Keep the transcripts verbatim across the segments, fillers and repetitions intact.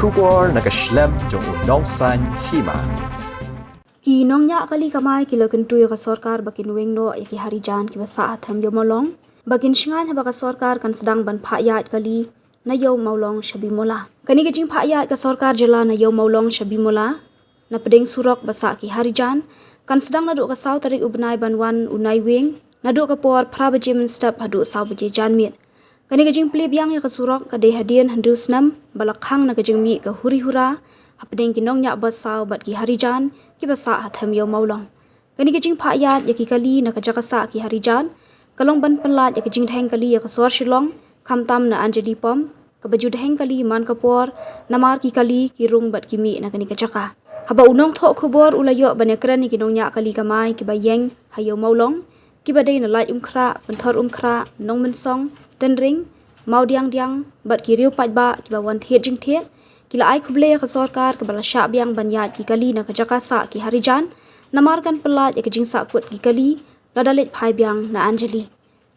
Khubor na ka shlem jong u Nongsaiñ Hima. Ki nongñiah kali kamai ki la kyntu ïa ka sorkar ba kin weng noh ïa ki harijan kiba sah ha them Ïew Mawlong, ba kin shngaiñ haba ka sorkar kan sdang ban phah ïaid kali na Ïew Mawlong sha Bimula. Kane ka jingphah ïaid ka sorkar jylla na Ïew Mawlong sha Bimula na pdeng surok ba sah ki harijan kan sdang naduh ka saw tarik u bnai ban wan u Naiwieng, naduh ka por phra baje mynstep haduh saw baje janmiet. Kane ka jingplie biang ïa ka surok ka dei hadien hynriew snem ba la khang na ka jingmih ka huri hura hapdeng ki nongñiah bos saw bad ki harijan kiba sah ha them Ïew Mawlong. Kane ka jingphah ïaid ïa ki kali na ka jaka sah ki harijan ka long ban pynlait ïa ka jingdheng kali ïa ka sor Shillong, khamtam na Anjali Pump, kaba ju dheng kali man ka por, namar ki kali ki rung bad ki mih na kane ka jaka. Haba u nongthoh khubor u la ïoh ban ïakren ïa ki nongñiah kali kamai kiba ïeng ha Ïew Mawlong, kiba dei na Laitumkhrah, Pynthorumkhrah, Nongmynsong, Tynring, Mawdiangdiang bad ki riew paidbah kiba wan thied jingthied, ki la ai khublei ïa ka sorkar kaba la shah biang ban ïaid ki kali na ka jaka sah ki harijan, namar kan pynlait ïa ka jingsahkut ki kali lada leit phai biang na Anjali.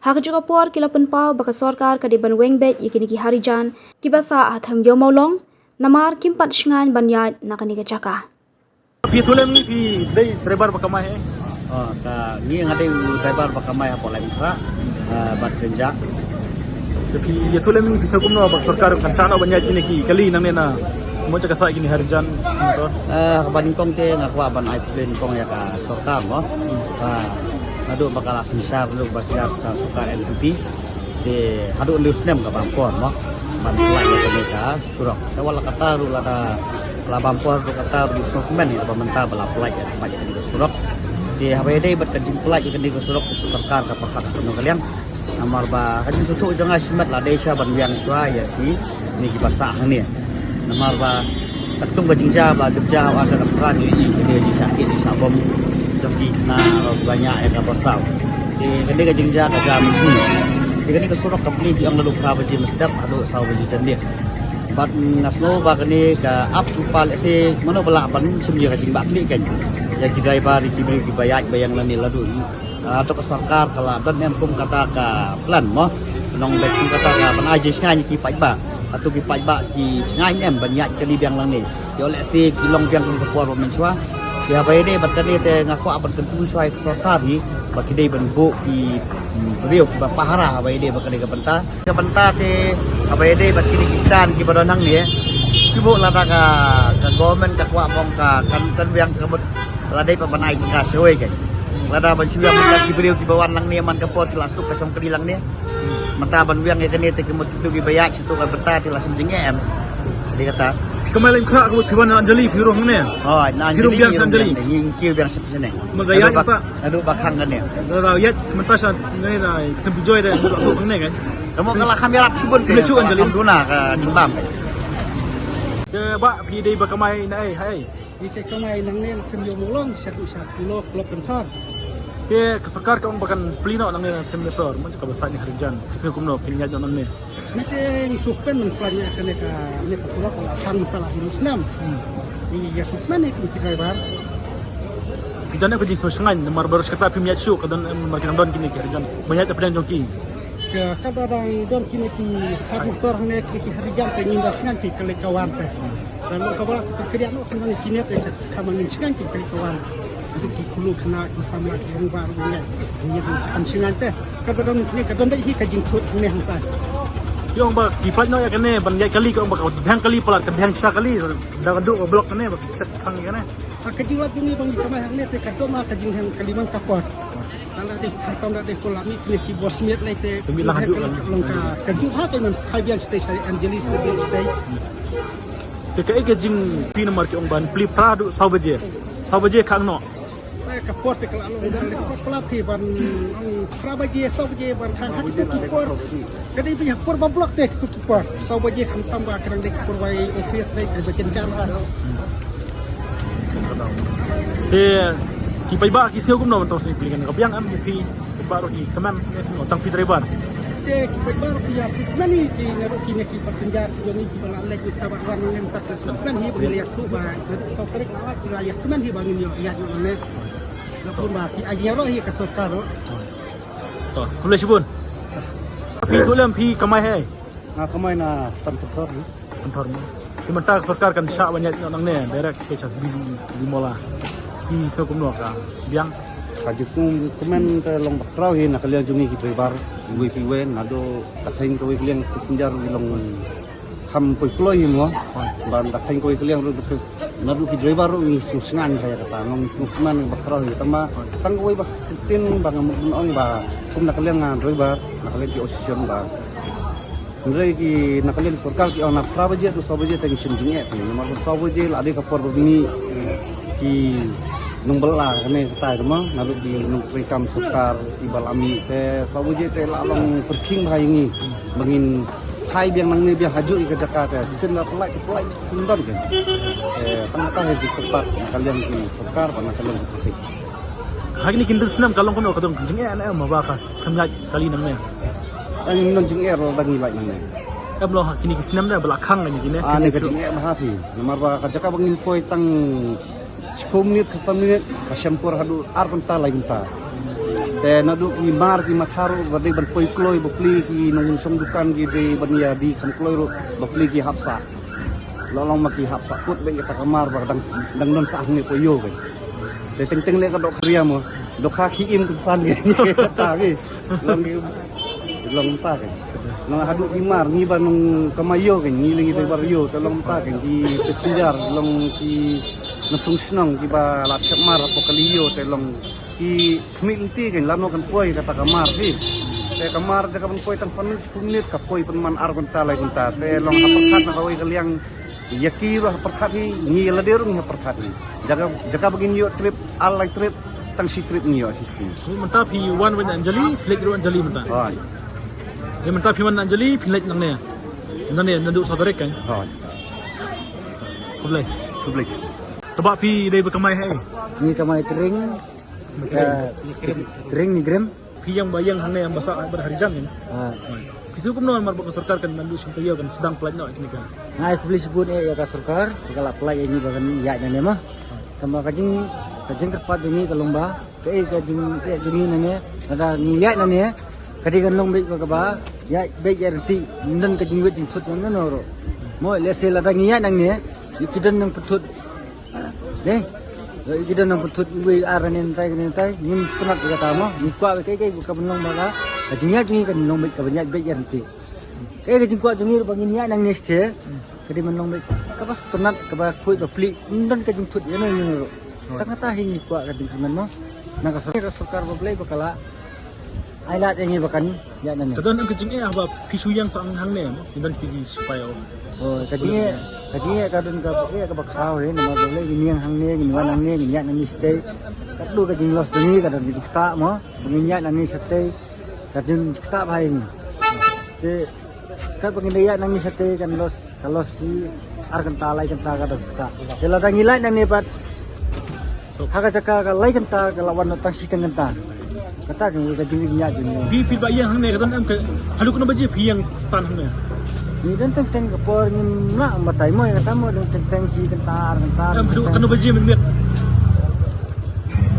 Ha kajuh ka por ki la pynpaw ba ka sorkar ka dei ban weng beit ïa kine ki harijan kiba sah ha them Ïew Mawlong, namar kim pat shngaiñ ban ïaid na kane ka jaka. Phi ïathuh lem ngi, phi dei driver ba kamai, eh? Oh, ka ngi nga dei u driver ba kamai hapoh Laitumkhrah, eh, bad Kynjah. Phi ïathuh lem ngi, phi sngew kumno ba ka sorkar kan sah noh ban ïaid kine ki kali nangne na mut ka sah kine harijan motor? Eh, kaba nyngkong te nga kwah ban ai khublei nyngkong ïa ka sorkar mo. Ba naduh ba ka la synshar, naduh ba synshar ka sorkar N P P. Te haduh hynriew snem ka bam por mo ban pynlait ïa kane ka surok. Te wat la katta ruh, lada la bam por ruh katta ruh, sngewkmen ïa kaba mynta ba la pynlait ïa kane ka surok. Te haba ïadei bad ka jingpynlait ïa kane ka surok, ka sorkar ka pyrkhat kumno ka liang. Namar ba ka jingsngewthuh jong nga shimet la dei shuwa ban wiang shuwa ïa kine kiba sah hangne. Namar ba katkum ka jingjia ba ka jia ha u ar hajar arphew phra ngi ïohi ka dei ka jingshah kit jingshah bom jong ki khynnah kiba ñiah ïa ka bos saw. Te ka dei ka jingjia ka jia mynsngi. Te kane ka surok ka plie, ki ong naduh phra baje mynstep haduh saw baje janmiet. Bad nga sngew ba kane ka ap lypa, lehse mano ba lah ban shim ïa ka jingbahkhlieh kein ïa ki driver, ïa ki briew kiba ïaid ba ïeng lane la dei. Ah, hato ka sorkar ka la don em kum kata ka plan mo? Nongbet kum kata ka ban ai jingshngaiñ ïa ki paidbah. Hato ki paidbah ki shngaiñ em ban ïaid kali biang lang ne? Ïoh lehse ki long biang kum ka por ba mynshuwa. Te haba ïadei bad kane te nga kwah ban kyntu shuwa ïa ka sorkar hi ba ki dei ban buh ki, mm, briew kiba pahara haba ïadei bad kane ka bynta. Ka bynta te haba ïadei bad kine ki stand kiba don hangne, shu buh, lada ka, ka government ka kwah ba ong ka kan, kan biang ka mut, la dei pat ban ai jaka shawei kein. Lada ban shu ïa mynta ki briew kiba wan lang ne man ka por ki la suk ka shong kali lang ne. Mynta ban wiang ïa kane te ki mut kito kiba ïaid sha kito ka bynta te la shem jingeh em. Dei kata. Ka Mawlong Khrah ka mut phi wan na Anjali phi rung ne. Oh, na Phi rung Anjali, biang sha Anjali. Ngi kiew biang sha ne. Ma ka ïaid mynta. Aduh ba khang kane. Da ïaid mynta sha ne da tem pu joi da la suk ne kan. Ka mut ka la kham ïarap shibun. Ka la suk Anjali. Duna ka jingbam. Ke ba phi dei ba kamai na ei hai. Ngi shait kamai nangne na them Ïew Mawlong, sha tu sha Polo, Club Pynthor. Te ka sorkar ka ong ba kan plie noh nangne na them Ïew Mawlong, man ka ba sah ne harijan. Phi sngew kumno, phin ïaid noh nangne? Ngi te ngi sngewkmen ban plie noh kane ka, ne ka surok ka la khang mynta la hynriew snem. Hmm. Ngi ïa sngewkmen ne kum ki driver. Ki don ne ka jingsngewshngaiñ namar baroh shi katta phim ïaid shuh, ka don, em, namar ki nang don kine ki harijan. Ban ïaid hapdeng jong ki. Ka, ka ba dang don kine ki hap motor hangne ki, ki harijan te ngim da shngaiñ ki kali ka wan te. Te long kaba ka kdiah noh kane kine te ka, ka ma ngin shngaiñ ki kali ka wan. Te ki khulu khynnah ki samla ki rangbah ruh ngi, ngi kam shngaiñ te. Ka ba don kine ka don beit hi ka jingthut hangne hangta. Ki ong ba ki pait noh ïa kane ban ïaid kali, ka ong ba ka dheng kali palat, ka dheng sha kali. Da ka duk ka blok kane ba ki set khang ïa kane. Ha ka jingwad jong ngi ba ngi kamai hangne te ka don ma ka jingdheng kali man ka por. Tang da dei khamtam da dei ko la mih kine ki bos miet lei te. Te mih lang haduh lang. Long ka, ka juh ha te man phai biang shatei sha Anjali Civil shatei. Te kaei ka jingplie namar ki ong ban plie phra haduh saw baje. Saw baje khang noh. Te ka por te ka la long ka la plie phra phi ban, ong, phra baje, saw baje ban khang ha kito ki por. Ka dei ba ïa por ba block te kito ki por. Saw baje khamtam ba ka dang dei ki por ba office dei ka ba jynjar ba. Te ki paidbah ki sngew kumno ban tang sngewplie kane ka biang, em, ki paidbah ruh ki kmen ne kumno, tang phi driver? Te ki paidbah ruh ki ïa sngewkmen hi, ki ne ruh kine ki passenger ki jong ngi kiba la leit, kiba la wan ne, mynta ki sngewkmen hi ba ngi la ïathuh ba saw tarik la wan, ki la ïa kmen hi ba ngin ïoh ïaid noh ne. Lada pun ba ki ai jingïaroh hi ka sorkar ruh. To, khublei shibun. Phi ïathuh lem phi kamai hei? Nga kamai na Stan Pathor ni. Pathor ni. Ki mynta ka sorkar kan shah ban ïaid noh nangne direct sha Bili, Bili Mawla. Ki sngewkmen ka biang. Ka jingsngewkmen te long ba khraw hi na ka liang jong ngi ki driver, iwei pa iwei, naduh da kheiñ kawei ka liang passenger ngi long kham poi kloi hi mo. Ban da kheiñ kawei ka liang ruh naduh ki driver ruh ngi sngewsngew bha ïa kata, ngi sngewkmen ba khraw hi, tang ba tang kawei ba ktien ba nga mut ban ong ba kum na ka liang, ah, driver, na ka liang ki association ba Hynrei ki na ka liang sorkar ki ong na phra baje haduh saw baje te ngi shim jingeh phi. Namar ba saw baje la dei ka por ba mih ki nongbylla kane katai, tama naduh ki nongtrei kam sorkar kiba la mih, te saw baje te la long pyrkhing bha ïa ngi ba ngin phai biang nangne biang hajuh ïa ka jaka, te shisien la pynlait, pynlait shisien don ke. Te tang kata hi jingkyrpad na ka liang ki sorkar bad na ka liang ki traffic. Ha kine ki kyntien snem ka long kumno, ka don jingeh ne em ba ka kham ïaid kali nangne? Ngim don jingeh lada ngi lait nangne. Em lo ha kine ki snem ne ba la khang kine kine. Ah, ne ka jingeh bha phi. Namar ba ka jaka ba ngin poi tang shiphew minit, ka san minit, ka shem por haduh ar kynta lai kynta. Te naduh ki mar ki mathar ba dei ban poi kloi, bapli ki nongshong dukan ki dei ban ïa die kham kloi ruh, bapli ki hap sah. La long ma ki hap sah kut beit ïa kata ka mar ba dang, dang don sah hangne poi ïoh beit. Te teng teng leh ka dohkha ria mo. Dohkha ki im kynsan ki. Kata ki. Long ki, long mynta ki. Long haduh ki mar ngi ba nongkamai ïoh ki, ngi leng ngi ba ïoh, te long mynta ki, ki passenger, long ki nongshong shnong kiba la thep mar hapoh kali ïoh, te long ki khmih lynti ki lano kan poi kata ka mar hi. Te ka mar jaka ban poi tang san minit, shiphew minit, ka poi pynman ar kynta lai kynta. Te long ha pyrkhat na kawei ka liang, ïa ki ruh ha pyrkhat hi, ngi lade ruh ngi ha pyrkhat hi. Jaka, jaka ba ngin ïoh trip, ar lai trip, tang shi trip ngi ïoh shisien. Ni mynta phi wan wan Anjali, phi leit ruh Anjali mynta. Hooid. Ni mynta phi wan Anjali, phi leit nangne. Nangne, naduh sa tarik kan? Hooid. Khublei. Khublei. Taba phi dei ba kamai ha ei? Ngi kamai tring. Ka tring ni grim. Phi ïeng ba ïeng hangne ïeng ba sah bad Harijan ni. Ah. Phi sngewkmen kumno namar ba ka sorkar kan naduh shim taïew kan sdang pynlait noh kine ka. Nga ai khublei shibun eh ïa ka sorkar, ka la pynlait ïa ngi ba kan ïaid nangne ma. Tangba ka jing, ka jingkyrpad jong ngi ka long ba kaei ka jingeh jong ngi nangne, lada ngi ïaid nangne ka dei kan long beit ba kaba ïaid beit ïaid ryntih, ym don ka jingwit jingthut ïa ngi ruh. Mo lehse lada ngi ïaid nangne ki don nongpynthut. Dei. Ki don nongpynthut iwei ar ne ntai ne ntai. Ngim sngewtynnat ïa kata mo. Ngi kwah ba kaei kaei ka ban long ba ka, ka jingïaid jong ngi kan long beit kaba ïaid beit ïaid ryntih. Kaei ka jingkwah jong ngi ruh ba ngin ïaid nangne shatei. Ka dei ban long beit kaba sngewtynnat, kaba khuid ba plie. Ym don ka jingthut ïa no ïa no ruh. Tang kata hi ngi kwah ka jingkyrmen mo. Na ka sorkar, ka sorkar ba Blei ba ka la ai lad ïa ngi ba kan ïaid nangne. Ka don ka jingeh haba phi shu ïeng sa hangne mo, ki don ki sipai o. Oh, ka jingeh, ka jingeh ka don kaba eh kaba khraw hi, namar ba lei ngin ïeng hangne, ngin wan hangne, ngin ïaid nangne shatei. Katno ka jingloss jong ngi, ka don ka jingktah mo. Ngin ïaid nangne shatei, ka jingktah bha ïa ngi. Te katba ngin da ïaid nangne shatei kan loss, ka loss shi ar kynta lai kynta ka don ktah. Te lada ngi lait nangne pat ha ka jaka ka lai kynta ka la wan noh tang shi teng kynta. Kata ka ka jingïaid jong ngi. Phi, phi ba ïeng hangne ka don em ka, haduh katno baje phi ïeng stand hangne? Ngi don teng teng ka por, ngim lah batai mo ïa kata mo, don teng teng shi kynta ar kynta. Em, haduh katno baje mynmiet?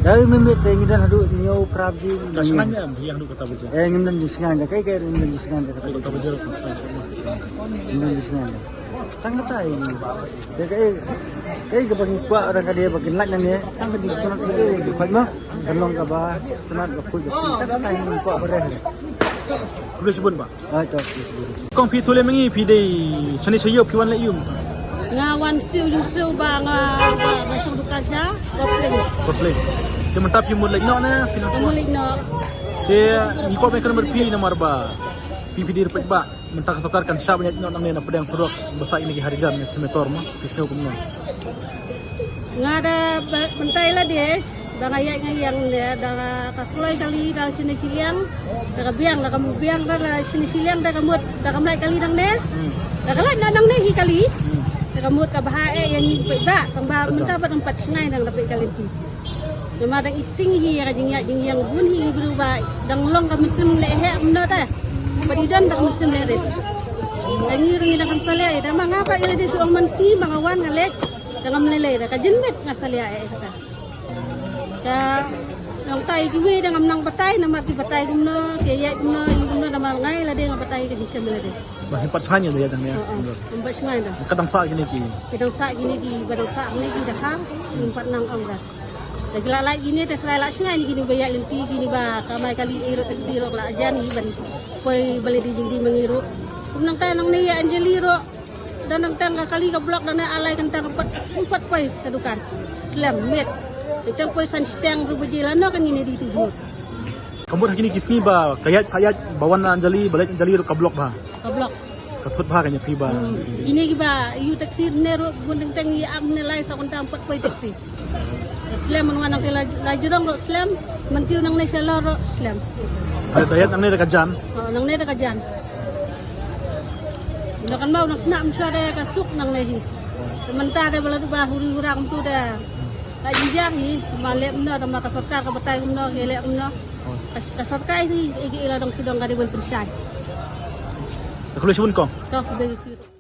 Dei mynmiet te ngi don haduh hynñiew phra baje. Ka shngaiñ em phi ïeng haduh kata baje? Eh, ngim don jingsngaiñ da, kaei kaei ngim don jingsngaiñ da kata. Haduh kata baje. Ngim don jingsngaiñ da. Tang kata hi. Te kaei, kaei kaba ngi kwah, orang ka dei ba kin lait nangne, tang ka jingsngaiñ ka dei ba khuid mo. Kan long kaba sngaiñ ba khuid ba khuid. Tang kata hi ngi kwah ba reh. Khublei shibun bah. Ai to, khublei shibun. Kong phi tu lei ma ngi, phi dei shane sha ïew, phi wan lei ïew? Nga wan siew ïew siew ba nga, ba nga shong dukan sha Coffee Lane. Coffee Lane. Te mynta phi mut leit noh ne phi noh? Nga mut leit noh. Te ngi kwah ban kren bad phi namar ba phi, phi dei riewpaidbah. Mynta ka sorkar kan shah ban ïaid noh nangne na pdeng surok ba sah ïa kine ki Harijan ne Senator mo, phi sngew kumno? Nga da ba, mynta ïa lade ba nga ïaid nga ïeng ne da ka kloi kali da shane shiliang, da ka biang, da ka biang da la shane shiliang, da ka mut da ka mlai kali nangne. Hmm. Da ka lait na nangne hi kali. Hmm. Da ka mut ka bha eh ïa ngi paidbah, tang ba mynta ba dang pat shngai dang da peit kali ti. Namar dang isting hi ïa ka jingïaid jingïeng bun hi ki briew ba dang long ka mynsiem leh heh kumno te. Ba i don da ka mynsiem leh rit. Ka ngi ruh ngi dang kam salia ïa da ma nga pat ïa lade shu ong man sngi ma nga wan nga leit. Dang kam lei lei da ka jingmut nga salia ïa kata. Ka Nangta ïa kiwei de ngam nang batai, namar ki batai kumno, ki ïaid kumno, ïa kumno, namar nga lade nga batai ka jingshem lade. Ba, ngim pat shngaiñ ïa da ïa dang ne. Oo, ngim pat shngaiñ da. Ka dang sah kine ki. Ki dang sah kine ki, ba dang sah kine ki da ha, ngim pat nang ong da. Da ki la lait kine te trai la shngaiñ kine ba ïaid lynti kine ba kamai kali ïa ruh taxi ruh la jan hi ban poi ba lade jingdie ma ngi ruh. Kum nangta nangne ïa Anjali ruh. Da nangta ka kali ka block da ne alai kynta ka pat, pat poi ka dukan. Slem miet. Nangta poi san shiteng ruh baje lano kan ngin ïa die tu jngut. Ka mut ha kine ki sngi ba ka ïaid, ka ïaid ba wan Anjali, ba leit Anjali ruh ka block bha. Ka block. Ka thut bha ka ïa phi ba. Hmm. Kine kiba ïu taxi ne ruh bun teng teng ïa am ne lai sa kynta pat poi taxi. Slem man wan nangta la, la jrong ruh slem, man kiew nangne shalor ruh slem. Ada tayat nangne da ka jan. Oh, nangne da ka jan. Ïa kan mau nang kena mynshuwa da ka suk nangne hi. Te mynta da ba la du ba huri hura kumtu da. Ka jingjang hi, ma leh kumno da ma ka sorkar ka batai kumno, ka leh kumno. Ka, ka sorkar hi, ïa ki la dang shu dang ka dei ban pynshai. Ka khublei shibun kong. Ka khublei shibun.